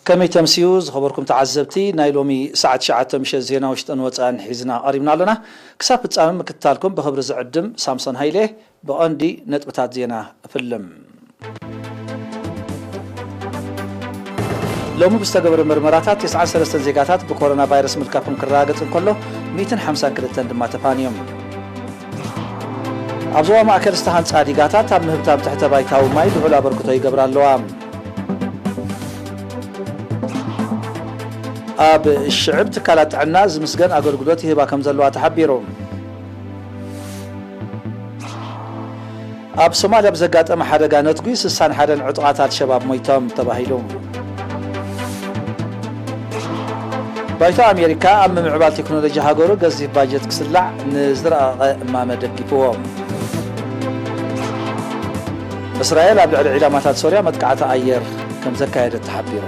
ከመይ ተምስዩ ዝኸበርኩም ተዓዘብቲ፣ ናይ ሎሚ ሰዓት ትሽዓተ ምሸት ዜና ውሽጥን ወጻእን ሒዝና ቀሪብና ኣለና። ክሳብ ፍጻመ ምክትታልኩም ብኽብሪ ዝዕድም ሳምሶን ሃይለ። ብቐንዲ ነጥብታት ዜና እፍልም። ሎሚ ብዝተገበረ ምርመራታት፣ ተስዓን ሰለስተን ዜጋታት ብኮሮና ቫይረስ ምልካፎም ክረጋገጽ እንከሎ፣ ሚእትን ሓምሳን ክልተን ድማ ተፋንዮም። ኣብ ዞባ ማእከል ዝተሃንጻ ዲጋታት ኣብ ምህብታም ትሕተ ባይታዊ ማይ ልዑል ኣበርክቶ ይገብራ ኣለዋ። ኣብ ሽዕብ ትካላት ጥዕና ዝምስገን ኣገልግሎት ይህባ ከም ዘለዋ ተሓቢሩ። ኣብ ሶማልያ ብዘጋጠመ ሓደጋ ነትጒ ስሳን ሓደን ዕጡቓት ኣልሸባብ ሞይቶም ተባሂሉ። ባይቶ ኣሜሪካ ኣብ ምምዕባል ቴክኖሎጂ ሃገሩ ገዚፍ ባጀት ክስላዕ ንዝረቐቐ እማመ ደጊፍዎ። እስራኤል ኣብ ልዕሊ ዒላማታት ሶርያ መጥቃዕቲ ኣየር ከም ዘካየደት ተሓቢሩ።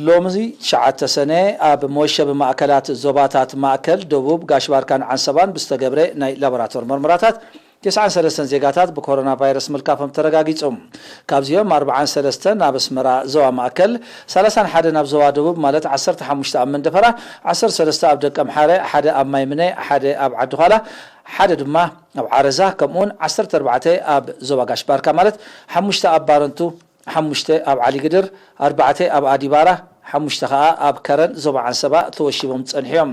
ሎሚ ትሽዓተ ሰነ ኣብ መወሸቢ ማእከላት ዞባታት ማእከል፣ ደቡብ፣ ጋሽ ባርካን ዓንሰባን ብዝተገብረ ናይ ላቦራቶሪ መርመራታት፣ ተስዓን ሰለስተን ዜጋታት ብኮሮና ቫይረስ ምልካፎም ተረጋጊጹ። ካብዚኦም ኣርብዓን ሰለስተን ኣብ ኣስመራ ዞባ ማእከል፣ ሰላሳን ሓደን ኣብ ዞባ ደቡብ፣ ማለት ዓሰርተ ሓሙሽተ ኣብ መንደፈራ፣ ዓሰርተ ሰለስተ ኣብ ደቀምሓረ፣ ሓደ ኣብ ማይምነ፣ ሓደ ኣብ ዓዲ ዃላ፣ ሓደ ድማ ኣብ ዓረዛ፣ ከምኡውን ዓሰርተ ኣርባዕተ ኣብ ዞባ ጋሽ ባርካ፣ ማለት ሓሙሽተ ኣብ ባረንቱ፣ ሓሙሽተ ኣብ ዓሊግድር፣ ኣርባዕተ ኣብ ኣዲባራ፣ ሓሙሽተ ከኣ ኣብ ከረን ዞባ ዓንሰባ ተወሺቦም ጸኒሖም።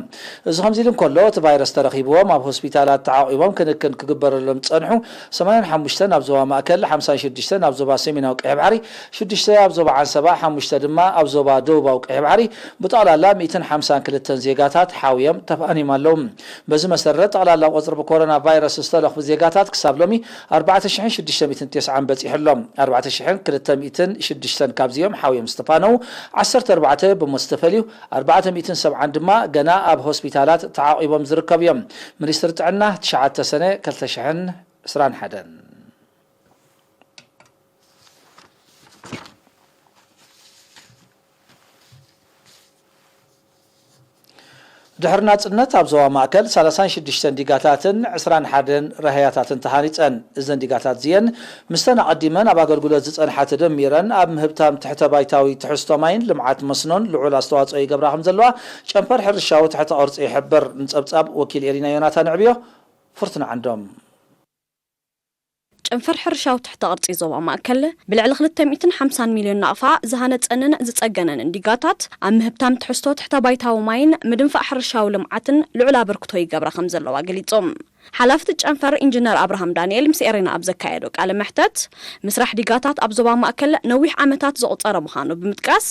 እዚ ከምዚ ኢሉ እንከሎ፣ እቲ ቫይረስ ተረኺብዎም ኣብ ሆስፒታላት ተዓቂቦም ክንክን ክግበረሎም ዝጸንሑ ሰማንያን ሓሙሽተን ኣብ ዞባ ማእከል፣ ሓምሳን ሽዱሽተን ኣብ ዞባ ሰሜናዊ ቀይሕ ባሕሪ፣ ሽዱሽተ ኣብ ዞባ ዓንሰባ፣ ሓሙሽተ ድማ ኣብ ዞባ ደቡባዊ ቀይሕ ባሕሪ፣ ብጠቕላላ ሚእትን ሓምሳን ክልተን ዜጋታት ሓውዮም ተፋንዮም ኣለዉ። በዚ መሰረት፣ ጠቕላላ ቁጽሪ ብኮሮና ቫይረስ ዝተለኽፉ ዜጋታት ክሳብ ሎሚ ኣርባዕተ ሽሕን ሽዱሽተ ሚእትን ተስዓን በጺሑ ኣሎ። ኣርባዕተ ሽሕን ክልተ ሚእትን ሽዱሽተን ካብዚኦም ሓውዮም ዝተፋነዉ፣ ዓሰርተ ኣርባዕተ ብሞት ዝተፈልዩ፣ ኣርባዕተ ሚእትን ሰብዓን ድማ ገና ኣብ ሆስፒታላት ተዓቒቦም ዝርከቡ እዮም። ሚኒስትሪ ጥዕና፣ ትሽዓተ ሰነ ክልተ ሽሕን ዕስራን ሓደን። ድሕሪ ናጽነት ኣብ ዞባ ማእከል ሰላሳን ሽዱሽተን ዲጋታትን ዕስራን ሓደን ራህያታትን ተሃኒጸን። እዘን ዲጋታት እዚአን፣ ምስተን ኣቐዲመን ኣብ ኣገልግሎት ዝጸንሓ ተደሚረን፣ ኣብ ምህብታም ትሕተ ባይታዊ ትሕዝቶ ማይን ልምዓት መስኖን ልዑል ኣስተዋጽኦ ይገብራ ከም ዘለዋ ጨንፈር ሕርሻዊ ትሕተ ቅርጺ ይሕብር። ንጸብጻብ ወኪል ኤሪና ዮናታን ዕብዮ፣ ፍርቱና ዓንዶም። ጨንፈር ሕርሻዊ ትሕተ ቅርጺ ዞባ ማእከል፣ ብልዕሊ ክልተ ሚእትን ሓምሳን ሚልዮን ናቕፋ ዝሃነጸንን ዝጸገነን ዲጋታት፣ ኣብ ምህብታም ትሕዝቶ ትሕተ ባይታዊ ማይን ምድንፋዕ ሕርሻዊ ልምዓትን ልዑል ኣበርክቶ ይገብራ ከም ዘለዋ ገሊጹ። ሓላፊ እቲ ጨንፈር ኢንጂነር ኣብርሃም ዳንኤል ምስ ኤሬና ኣብ ዘካየዶ ቃለ መሕተት፣ ምስራሕ ዲጋታት ኣብ ዞባ ማእከል ነዊሕ ዓመታት ዘቑጸረ ምዃኑ ብምጥቃስ፣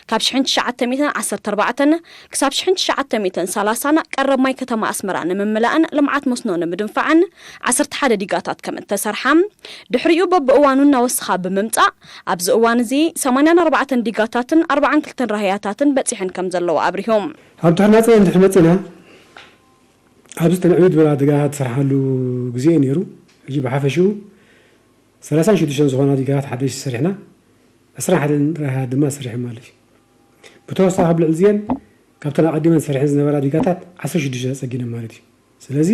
ካብ ሽሕን ትሽዓተ ሚእትን ዓሰርተ ኣርባዕተን ክሳብ ሽሕን ትሽዓተ ሚእትን ሰላሳን ቀረብ ማይ ከተማ ኣስመራ ንምምላእን ልምዓት መስኖ ንምድንፋዕን ዓሰርተ ሓደ ዲጋታት ከም እተሰርሓ፣ ድሕሪኡ በብእዋኑ እናወሰኻ ብምምጻእ፣ ኣብዚ እዋን እዚ ሰማንያን ኣርባዕተን ዲጋታትን ኣርባዓን ክልተን ራህያታትን በጺሐን ከም ዘለዋ ኣብሪሆም። ኣብ ትሕቲ ናጽነት እንድሕር መጺና፣ ኣብዚ ተን ዕብይ ዝበላ ዲጋታት ዝሰርሓሉ ግዜ እዩ ነይሩ። ሕጂ ብሓፈሽኡ ሰላሳን ሽዱሽተን ዝኾና ዲጋታት ሓደሽቲ ሰሪሕና፣ ዕስራን ሓደን ራህያት ድማ ሰሪሐን ማለት እዩ። ብተወሳኺ፣ ኣብ ልዕሊ እዚአን፣ ካብተን ኣቐዲመን ሰሪሐን ዝነበራ ዲጋታት ዓሰርተ ሽዱሽተ ጸጊነን ማለት እዩ። ስለዚ፣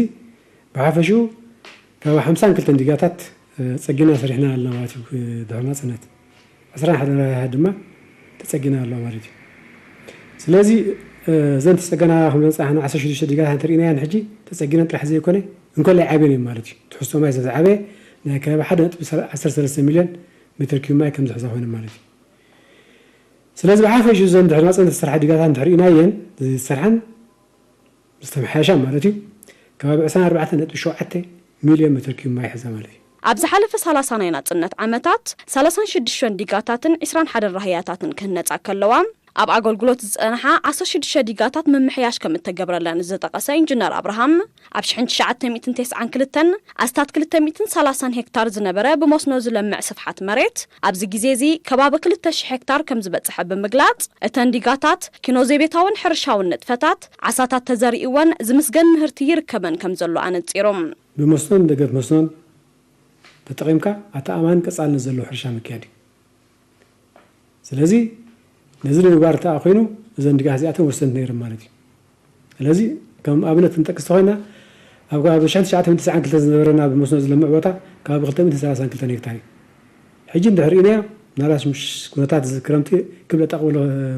ብሓፈሽኡ ካብ ሓምሳን ክልተን ዲጋታት፣ እ፣ ጸጊና ሰሪሕና ኣለና ማለት እዩ፣ እ፣ ድሕሪ ናጽነት። ዕስራን ሓደን ራህያት ድማ ተጸጊና ኣለዋ ማለት እዩ። ስለዚ፣ እ፣ እዘን ተጸገና ከም ዝበጻሕና ዓሰርተ ሽዱሽተ ዲጋታት እንተርኢናየን ሕጂ ተጸጊነን ጥራሕ ዘይኮነ፣ እንኮላይ ዓብየን እየን ማለት እዩ። ትሕዝቶ ማይ ስለ ዝዓበየ፣ ናይ ከባቢ ሓደ ነጥቢ ዓሰርተ ሰለስተ ሚልዮን ሜትር ኪዩብ ማይ ከም ዝሕዛ ኮይነን ማለት እዩ። ስለዚ ብሓፈሽኡ እዘን ድሕሪ ናጽነት ዝተሰርሓ ዲጋታት እንድሕር ርኢናየን፣ ዝሰርሓን ዝተመሓየሻ ማለት እዩ፣ ከባቢ ዕስራን ኣርባዕተን ነጥቢ ሸውዓተ ሚልዮን ሜትር ኪዩብ ማይ ሒዛ ማለት እዩ። ኣብ ዝሓለፈ ሰላሳ ናይ ናጽነት ዓመታት፣ ሰላሳን ሽዱሽተን ዲጋታትን ዕስራን ሓደን ራህያታትን ክህነጻ ከለዋ፣ ኣብ ኣገልግሎት ዝጸንሓ ዓሰርተ ሽዱሽተ ዲጋታት ምምሕያሽ ከም እተገብረለን ዝጠቐሰ ኢንጂነር ኣብርሃም፣ ኣብ ሽሕን ትሽዓተ ሚእትን ተስዓን ክልተን ኣስታት ክልተ ሚእትን ሰላሳን ሄክታር ዝነበረ ብመስኖ ዝለምዕ ስፍሓት መሬት፣ ኣብዚ ግዜ እዚ ከባቢ ክልተ ሽሕ ሄክታር ከም ዝበጽሐ ብምግላጽ፣ እተን ዲጋታት ኪኖ ዘቤታውን ሕርሻውን ንጥፈታት፣ ዓሳታት ተዘሪእወን ዝምስገን ምህርቲ ይርከበን ከም ዘሎ ኣነጺሮም። ብመስኖን ደገፍ መስኖን ተጠቒምካ ኣተኣማንን ቀጻልነት ዘለዎ ሕርሻ ምክያድ እዩ። ስለዚ ነዚ ንምግባር እንተኣ ኮይኑ እዘን ዲጋታት እዚኣተን ወሰንቲ ነይረን ማለት እዩ። ስለዚ ከም ኣብነት ክንጠቅስ ተኾይና ኣብ ከባቢ ሽሕን ትሽዓተ ሚእትን ተስዓን ክልተን ዝነበረና ብመስኖ ዝለምዕ ቦታ ከባቢ ክልተ ሚእትን ሰላሳን ክልተን ሄክታር እዩ። ሕጂ እንድሕር ርኢናዮ፣ ምናልባት ምስ ኩነታት እዚ ክረምቲ ክብለጠቕ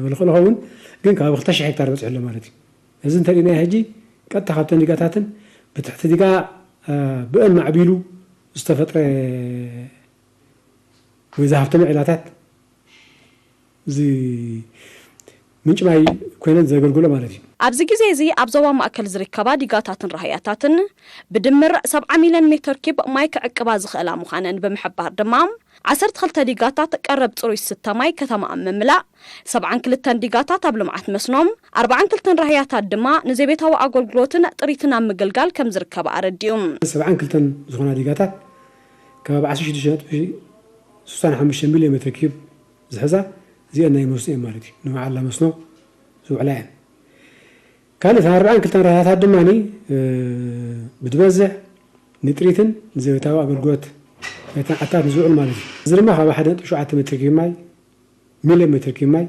በለ ክኸውን፣ ግን ከባቢ ክልተ ሽሕ ሄክታር በፂሑ ኣሎ ማለት እዩ። እዚ እንተርኢናዮ ሕጂ ቀጥታ ካብተን ዲጋታትን ብትሕቲ ዲጋ ብእን ማዕቢሉ ዝተፈጥረ ወይ ዝሃፍተመ ዒላታት እዚ ምንጭ ማይ ኮይነን ዘገልግሎ ማለት እዩ። ኣብዚ ግዜ እዚ ኣብ ዞባ ማእከል ዝርከባ ዲጋታትን ራህያታትን ብድምር ሰብዓ ሚልዮን ሜተር ኪብ ማይ ክዕቅባ ዝኽእላ ምዃነን ብምሕባር ድማ፣ ዓሰርተ ክልተ ዲጋታት ቀረብ ጽሩይ ዝስተ ማይ ከተማኣ ምምላእ፣ ሰብዓን ክልተን ዲጋታት ኣብ ልምዓት መስኖ፣ ኣርብዓን ክልተን ራህያታት ድማ ንዘቤታዊ ኣገልግሎትን ጥሪትን ኣብ ምግልጋል ከም ዝርከባ ኣረዲኡ። ሰብዓን ክልተን ዝኾና ዲጋታት ካብ ኣርባዕተ ሽዱሽተ ነጥቢ ስሳን ሓሙሽተ ሚልዮን ሜትር ኪዩብ ዝሕዛ እዚአን ናይ መስኖ እየን ማለት እዩ። ንመዓላ መስኖ ዝውዕላ እየን። ካልእ ኣርባዓን ክልተን ራህያታት ድማ ብዝበዝሕ ንጥሪትን ንዘቤታዊ ኣገልግሎት ናይተን ዓድታት ንዝውዕል ማለት እዩ። እዚ ድማ ካብ ሓደ ነጥቢ ሸውዓተ ሜትር ኪዩብ ማይ፣ ሚልዮን ሜትር ኪዩብ ማይ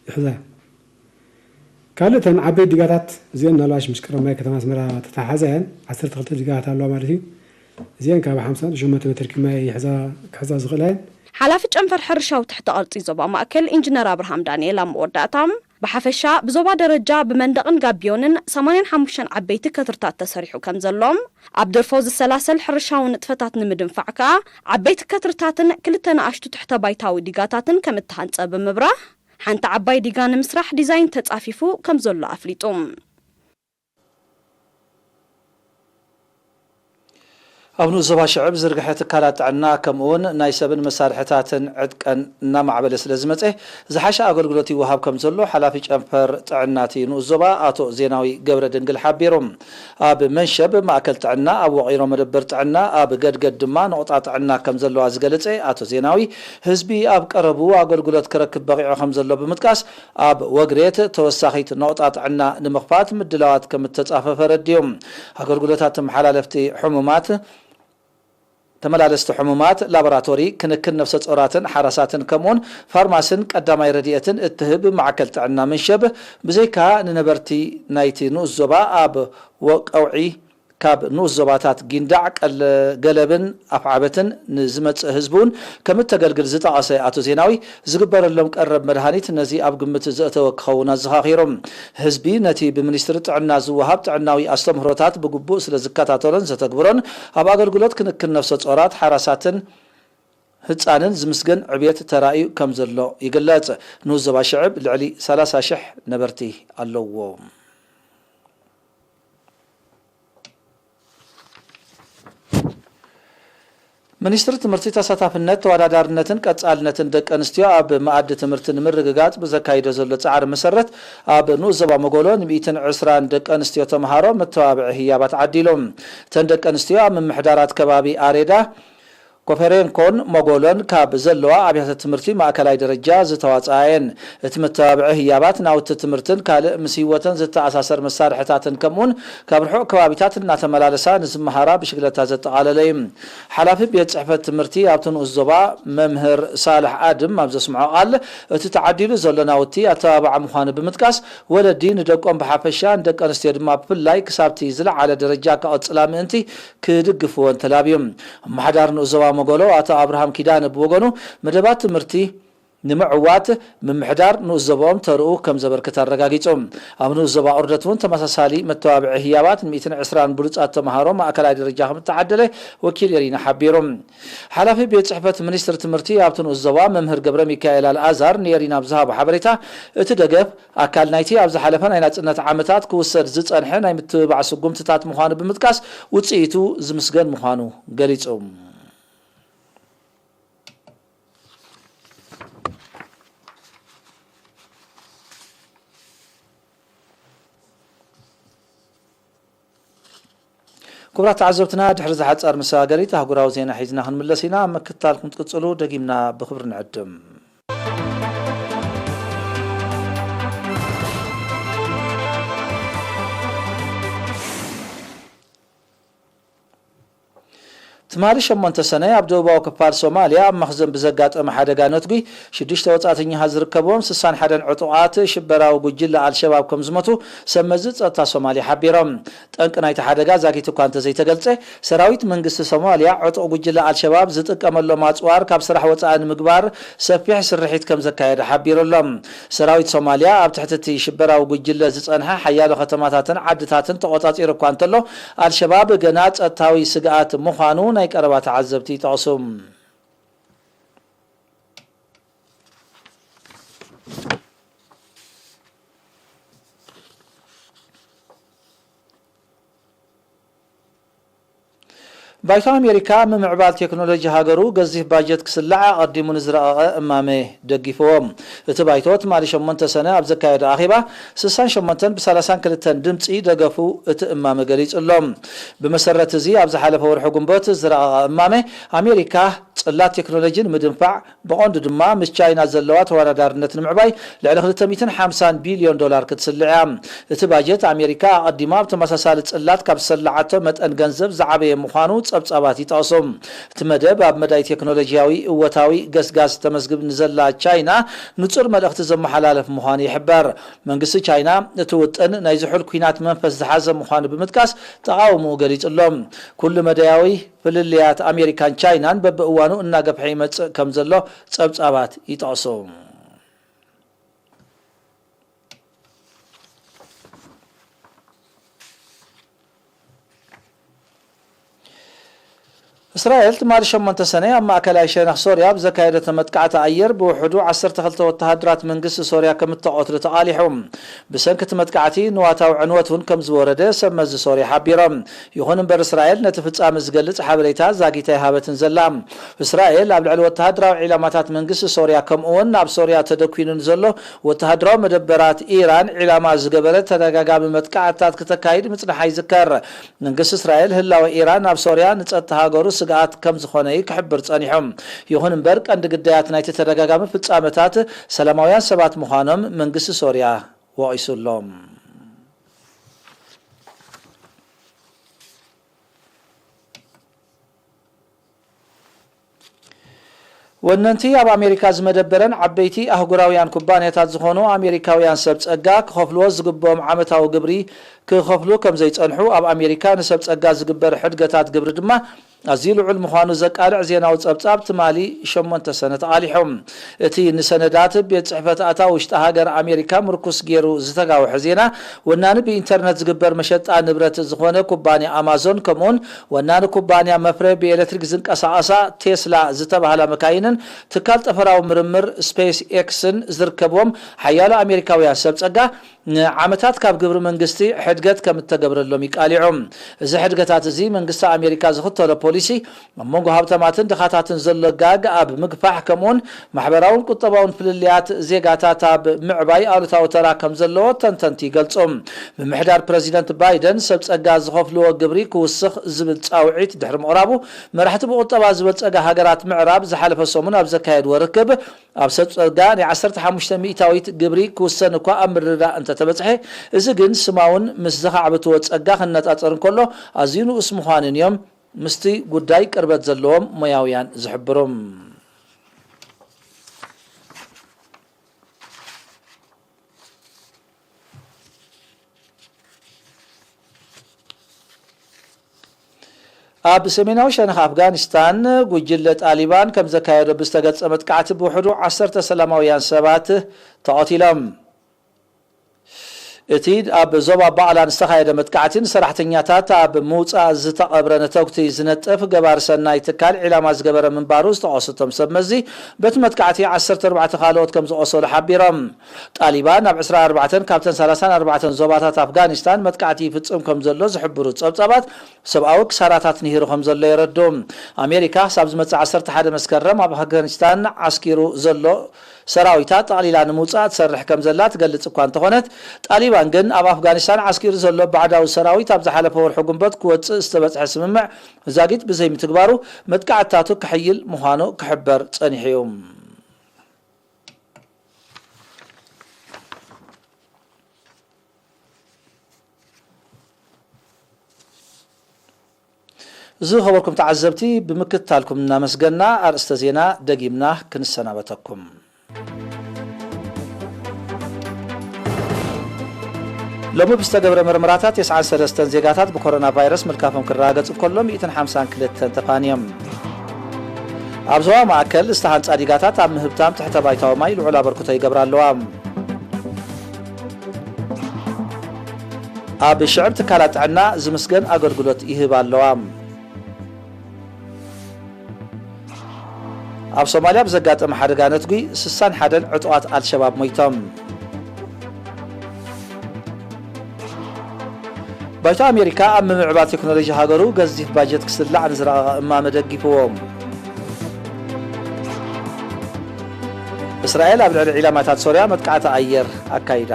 ይሕዛ። ካልእ እተን ዓበይቲ ዲጋታት እዚአን ምናልባሽ ምስ ቀረብ ማይ ከተማ ኣስመራ ተተሓሓዛ እየን። ዓሰርተ ክልተ ዲጋታት ኣለዋ ማለት እዩ። እዚአን ካብ ሓምሳ ነጥቢ ሸሞንተ ሜትር ኪዩብ ማይ ይሕዛ፣ ክሕዛ ዝኽእላ እየን። ሓላፊ ጨንፈር ሕርሻዊ ትሕተ ቅርጺ ዞባ ማእከል ኢንጂነር ኣብርሃም ዳንኤል ኣብ መወዳእታ፣ ብሓፈሻ ብዞባ ደረጃ ብመንደቕን ጋቢዮንን ሰማንያን ሓሙሽተን ዓበይቲ ከትርታት ተሰሪሑ ከም ዘሎ፣ ኣብ ደርፎ ዝሰላሰል ሕርሻዊ ንጥፈታት ንምድንፋዕ ከኣ ዓበይቲ ከትርታትን ክልተ ንኣሽቱ ትሕተ ባይታዊ ዲጋታትን ከም እተሃንጸ ብምብራህ፣ ሓንቲ ዓባይ ዲጋ ንምስራሕ ዲዛይን ተጻፊፉ ከም ዘሎ ኣፍሊጡ። ኣብ ንኡስ ዞባ ሽዕብ ዝርግሐ ትካላት ጥዕና ከምኡውን ናይ ሰብን መሳርሕታትን ዕጥቀን እናማዕበለ ስለ ዝመጸ ዝሓሸ ኣገልግሎት ይወሃብ ከም ዘሎ ሓላፊ ጨንፈር ጥዕና እቲ ንኡስ ዞባ ኣቶ ዜናዊ ገብረ ድንግል ሓቢሮም። ኣብ መንሸብ ማእከል ጥዕና፣ ኣብ ወቒሮ መደበር ጥዕና፣ ኣብ ገድገድ ድማ ነቑጣ ጥዕና ከም ዘለዋ ዝገለጸ ኣቶ ዜናዊ፣ ህዝቢ ኣብ ቀረቡ ኣገልግሎት ክረክብ በቒዑ ከም ዘሎ ብምጥቃስ፣ ኣብ ወግሬት ተወሳኺት ነቑጣ ጥዕና ንምኽፋት ምድላዋት ከም እተጻፈፈ ኣረዲኦም። ኣገልግሎታት ተመሓላለፍቲ ሕሙማት፣ ተመላለስቲ ሕሙማት፣ ላቦራቶሪ፣ ክንክን ነፍሰ ጾራትን ሓራሳትን ከምኡውን ፋርማስን ቀዳማይ ረድኤትን እትህብ ማዕከል ጥዕና መንሸብ ብዘይካ ንነበርቲ ናይቲ ንኡስ ዞባ ኣብ ወ-፣ ቀውዒ ካብ ንኡስ ዞባታት ጊንዳዕ፣ ቀለ-፣ ገለብን ኣፍዓበትን ንዝመጽእ ህዝቢ እውን ከም እተገልግል ዝጠቐሰ ኣቶ ዜናዊ፣ ዝግበረሎም ቀረብ መድሃኒት ነዚ ኣብ ግምት ዘእተወ ክኸውን ኣዘኻኺሮም። ህዝቢ ነቲ ብሚኒስትሪ ጥዕና ዝወሃብ ጥዕናዊ ኣስተምህሮታት ብግቡእ ስለ ዝከታተሎን ዘተግብሮን፣ ኣብ ኣገልግሎት ክንክን ነፍሰ ጾራት፣ ሓራሳትን ህጻንን ዝምስገን ዕብየት ተራእዩ ከም ዘሎ ይግለጽ። ንኡስ ዞባ ሽዕብ ልዕሊ ሰላሳ ሽሕ ነበርቲ ኣለዎ። ሚኒስትሪ ትምህርቲ ተሳታፍነት፣ ተወዳዳርነትን ቀጻልነትን ደቂ ኣንስትዮ ኣብ መኣዲ ትምህርቲ ንምርግጋጽ ብዘካይዶ ዘሎ ጻዕሪ መሰረት፣ ኣብ ንኡስ ዞባ መጎሎ ንሚእትን ዕስራን ደቂ ኣንስትዮ ተምሃሮ መተባብዒ ህያባት ዓዲሎም። እተን ደቂ ኣንስትዮ ኣብ ምምሕዳራት ከባቢ ኣሬዳ፣ ኮፈሬንኮን ሞጎሎን ካብ ዘለዋ ኣብያተ ትምህርቲ ማእከላይ ደረጃ ዝተዋጽኣ እየን። እቲ መተባብዒ ህያባት ናውቲ ትምህርትን ካልእ ምስ ህይወተን ዝተኣሳሰር መሳርሕታትን ከምኡውን ካብ ርሑቕ ከባቢታት እናተመላለሳ ንዝመሃራ ብሽግለታ ዘጠቓለለ እዩ። ሓላፊ ቤት ጽሕፈት ትምህርቲ ኣብቲ ንኡስ ዞባ መምህር ሳልሕ ኣድም ኣብ ዘስምዖ ቃል፣ እቲ ተዓዲሉ ዘሎ ናውቲ ኣተባባዒ ምዃኑ ብምጥቃስ፣ ወለዲ ንደቆም ብሓፈሻ ንደቂ ኣንስትዮ ድማ ብፍላይ ክሳብቲ ዝለዓለ ደረጃ ከቐጽላ ምእንቲ ክድግፍወን ተላብዮም። ኣመሓዳሪ ንኡስ ዞባ መጎሎ ኣቶ ኣብርሃም ኪዳነ ብወገኑ፣ መደባት ትምህርቲ ንምዕዋት ምምሕዳር ንኡስ ዞባኦም ተርኡ ከም ዘበርክት ኣረጋጊጹ። ኣብ ንኡስ ዞባ ኦርደት እውን ተመሳሳሊ መተባብዒ ህያባት ሚእትን ዕስራን ብሉጻት ተምሃሮ ማእከላይ ደረጃ ከም እተዓደለ ወኪል ኤሪና ሓቢሩ። ሓላፊ ቤት ጽሕፈት ሚኒስትሪ ትምህርቲ ኣብቲ ንኡስ ዞባ መምህር ገብረ ሚካኤል ኣልኣዛር ንኤሪና ኣብ ዝሃቦ ሓበሬታ፣ እቲ ደገፍ ኣካል ናይቲ ኣብ ዝሓለፈ ናይ ናጽነት ዓመታት ክውሰድ ዝጸንሐ ናይ ምትብባዕ ስጉምትታት ምዃኑ ብምጥቃስ፣ ውጽኢቱ ዝምስገን ምዃኑ ገሊጹ። ክቡራት ተዓዘብትና፣ ድሕሪ ዝሓጸር መሰጋገሪት ኣህጉራዊ ዜና ሒዝና ክንምለስ ኢና። ኣብ ምክትታል ክትቅጽሉ ደጊምና ብኽብሪ ንዕድም። ትማሊ ሸሞንተ ሰነ ኣብ ደቡባዊ ክፋል ሶማልያ ኣብ መኽዘን ብዘጋጠመ ሓደጋ ነትጒ ሽዱሽተ ወጻእተኛታት ዝርከብዎም ስሳን ሓደን ዕጡቓት ሽበራዊ ጉጅለ ኣልሸባብ ከም ዝሞቱ ሰብ መዚ ጸጥታ ሶማልያ ሓቢሮም። ጠንቂ ናይቲ ሓደጋ ዛጊት እኳ እንተዘይተገልጸ፣ ሰራዊት መንግስቲ ሶማልያ ዕጡቕ ጉጅለ ኣልሸባብ ዝጥቀመሎም ኣጽዋር ካብ ስራሕ ወጻኢ ንምግባር ሰፊሕ ስርሒት ከም ዘካየደ ሓቢሩ ኣሎ። ሰራዊት ሶማልያ ኣብ ትሕቲ እቲ ሽበራዊ ጉጅለ ዝጸንሐ ሓያሎ ከተማታትን ዓድታትን ተቖጻጺሩ እኳ እንተሎ፣ ኣልሸባብ ገና ጸጥታዊ ስግኣት ምዃኑ ናይ ቀረባ ተዓዘብቲ ይጠቕሱ። ባይቶ ኣሜሪካ ምምዕባል ቴክኖሎጂ ሃገሩ ገዚፍ ባጀት ክስላዕ ኣቐዲሙ ንዝረቐቐ እማመ ደጊፍዎ። እቲ ባይቶ ትማሊ ሸሞንተ ሰነ ኣብ ዘካየዶ ኣኼባ ስሳን ሸሞንተን ብ ሰላሳን ክልተን ድምፂ ደገፉ እቲ እማመ ገሊጹ ኣሎ። ብመሰረት እዚ ኣብ ዝሓለፈ ወርሒ ጉንበት ዝረቐቐ እማመ ኣሜሪካ ጽላት ቴክኖሎጂ ንምድንፋዕ ብቐንዱ ድማ ምስ ቻይና ዘለዋ ተወዳዳርነት ንምዕባይ ልዕሊ ክልተ ሚእትን ሓምሳን ቢልዮን ዶላር ክትስልዕ እያ። እቲ ባጀት ኣሜሪካ ኣቐዲማ ኣብ ተመሳሳሊ ጽላት ካብ ዝሰላዓቶ መጠን ገንዘብ ዝዓበየ ምዃኑ ጸብጻባት ይጠቕሱ። እቲ መደብ ኣብ መዳይ ቴክኖሎጂያዊ እወታዊ ገስጋስ ተመዝግብ ንዘላ ቻይና ንጹር መልእኽቲ ዘመሓላልፍ ምዃኑ ይሕበር። መንግስቲ ቻይና እቲ ውጥን ናይ ዝሑል ኲናት መንፈስ ዝሓዘ ምዃኑ ብምጥቃስ ተቓውሞኡ ገሊጹ ኣሎ። ኩሉ መዳያዊ ፍልልያት ኣሜሪካን ቻይናን በብእዋኑ እናገፍሐ ይመጽእ ከም ዘሎ ጸብጻባት ይጠቕሱ። እስራኤል ትማሊ ሸሞንተ ሰነ ኣብ ማእከላይ ሸነኽ ሶርያ ብዘካየደቶ መጥቃዕቲ ኣየር ብውሕዱ ዓሰርተ ክልተ ወተሃደራት መንግስቲ ሶርያ ከም እተቐትሉ ተቓሊሑ። ብሰንኪ እቲ መጥቃዕቲ ንዋታዊ ዕንወት እውን ከም ዝወረደ ሰብ መዚ ሶርያ ሓቢሮም። ይኹን እምበር እስራኤል ነቲ ፍጻመ ዝገልጽ ሓበሬታ ዛጊት ኣይሃበትን ዘላ። እስራኤል ኣብ ልዕሊ ወተሃደራዊ ዒላማታት መንግስቲ ሶርያ ከምኡ እውን ኣብ ሶርያ ተደኲኑ ንዘሎ ወተሃደራዊ መደበራት ኢራን ዒላማ ዝገበረ ተደጋጋሚ መጥቃዕትታት ክተካይድ ምጽንሓ ይዝከር። መንግስቲ እስራኤል ህላወ ኢራን ኣብ ሶርያ ንጸጥታ ሃገሩ ስግኣት ከም ዝኾነ እዩ ክሕብር ጸኒሑ። ይኹን እምበር ቀንዲ ግዳያት ናይቲ ተደጋጋሚ ፍጻመታት ሰላማውያን ሰባት ምዃኖም መንግስቲ ሶርያ ወቒሱ ኣሎ። ወነንቲ ኣብ ኣሜሪካ ዝመደበረን ዓበይቲ ኣህጉራውያን ኩባንያታት ዝኾኑ ኣሜሪካውያን ሰብ ጸጋ ክኸፍልዎ ዝግብኦም ዓመታዊ ግብሪ ክኸፍሉ ከም ዘይጸንሑ፣ ኣብ ኣሜሪካ ንሰብ ጸጋ ዝግበር ሕድገታት ግብሪ ድማ ኣዝዩ ልዑል ምዃኑ ዘቃልዕ ዜናዊ ጸብጻብ ትማሊ ሸሞንተ ሰነ ተቓሊሑ። እቲ ንሰነዳት ቤት ጽሕፈት ኣታዊ ውሽጢ ሃገር ኣሜሪካ ምርኩስ ገይሩ ዝተጋውሐ ዜና፣ ወናኒ ብኢንተርነት ዝግበር መሸጣ ንብረት ዝኾነ ኩባንያ ኣማዞን፣ ከምኡውን ወናኒ ኩባንያ መፍረ ብኤሌክትሪክ ዝንቀሳቐሳ ቴስላ ዝተባህላ መካይንን ትካል ጠፈራዊ ምርምር ስፔስ ኤክስን ዝርከብዎም ሓያሎ ኣሜሪካውያን ሰብ ጸጋ፣ ንዓመታት ካብ ግብሪ መንግስቲ ሕድገት ከም እተገብረሎም ይቃሊዑ። እዚ ሕድገታት እዚ መንግስቲ ኣሜሪካ ዝኽተሎ ፖሊሲ ኣብ መንጎ ሃብታማትን ድኻታትን ዘሎ ጋግ ኣብ ምግፋሕ፣ ከምኡውን ማሕበራውን ቁጠባውን ፍልልያት ዜጋታት ኣብ ምዕባይ ኣሉታዊ ተራ ከም ዘለዎ ተንተንቲ ይገልጹ። ምምሕዳር ፕረዚደንት ባይደን ሰብ ጸጋ ዝኸፍልዎ ግብሪ ክውስኽ ዝብል ጻውዒት ድሕሪ ምቕራቡ፣ መራሕቲ ብቁጠባ ዝበልጸጋ ሃገራት ምዕራብ ዝሓለፈ ሰሙን ኣብ ዘካየድዎ ርክብ፣ ኣብ ሰብ ጸጋ ናይ ዓሰርተ ሓሙሽተ ሚእታዊት ግብሪ ክውሰን እኳ ኣብ ምርድዳእ እንተተበጽሐ፣ እዚ ግን ስማውን ምስ ዘኻዕብትዎ ጸጋ ክነጻጸር እንከሎ ኣዝዩ ንኡስ ምዃኑን እዮም ምስቲ ጉዳይ ቅርበት ዘለዎም ሞያውያን ዝሕብሩ። ኣብ ሰሜናዊ ሸነኽ ኣፍጋኒስታን ጉጅለ ጣሊባን ከም ዘካየዶ ብዝተገልጸ መጥቃዕቲ ብውሕዱ ዓሰርተ ሰላማውያን ሰባት ተቐቲሎም። እቲ ኣብ ዞባ ባዕላን ዝተኻየደ መጥቃዕቲ ንሰራሕተኛታት ኣብ ምውጻእ ዝተቐብረ ነተጉቲ ዝነጥፍ ገባሪ ሰናይ ትካል ዒላማ ዝገበረ ምንባሩ ዝጠቐሱ እቶም ሰብ መዚ፣ በቲ መጥቃዕቲ ዓሰርተ ኣርባዕተ ካልኦት ከም ዝቖሰሉ ሓቢሮም። ጣሊባን ኣብ ዕስራን ኣርባዕተን ካብተን ሰላሳን ኣርባዕተን ዞባታት ኣፍጋኒስታን መጥቃዕቲ ይፍጽም ከም ዘሎ ዝሕብሩ ጸብጻባት፣ ሰብኣዊ ክሳራታት ንሂሩ ከም ዘሎ የረዱ። ኣሜሪካ ክሳብ ዝመጽእ ዓሰርተ ሓደ መስከረም ኣብ ኣፍጋኒስታን ዓስኪሩ ዘሎ ሰራዊታ ጠቕሊላ ንምውጻእ ትሰርሕ ከም ዘላ ትገልጽ እኳ እንተኾነት፣ ጣሊባን ግን ኣብ ኣፍጋኒስታን ዓስኪሩ ዘሎ ባዕዳዊ ሰራዊት ኣብ ዝሓለፈ ወርሒ ጉንበት ክወጽእ ዝተበጽሐ ስምምዕ ዛጊት ብዘይምትግባሩ መጥቃዕትታቱ ክሕይል ምዃኑ ክሕበር ጸኒሑ እዩ። ዝኸበርኩም ተዓዘብቲ፣ ብምክትታልኩም እናመስገና፣ ኣርእስተ ዜና ደጊምና ክንሰናበተኩም። ሎሚ ብዝተገብረ ምርመራታት፣ ተስዓን ሰለስተን ዜጋታት ብኮሮና ቫይረስ ምልካፎም ክረጋገጽ እንከሎ፣ ሚእትን ሓምሳን ክልተን ተፋንዮም። ኣብ ዞባ ማእከል ዝተሃንጻ ዲጋታት ኣብ ምህብታም ትሕተ ባይታዊ ማይ ልዑል ኣበርክቶ ይገብራ ኣለዋ። ኣብ ሽዕብ ትካላት ጥዕና ዝምስገን ኣገልግሎት ይህብ ኣለዋ። ኣብ ሶማልያ ብዘጋጠመ ሓደጋ ነትጒ ስሳን ሓደን ዕጡቓት ኣልሸባብ ሞይቶም። ባይቶ ኣሜሪካ ኣብ ምምዕባል ቴክኖሎጂ ሃገሩ ገዚፍ ባጀት ክስላዕ ንዝረቐቐ እማመ ደጊፍዎ። እስራኤል ኣብ ልዕሊ ዒላማታት ሶርያ መጥቃዕቲ ኣየር ኣካይዳ።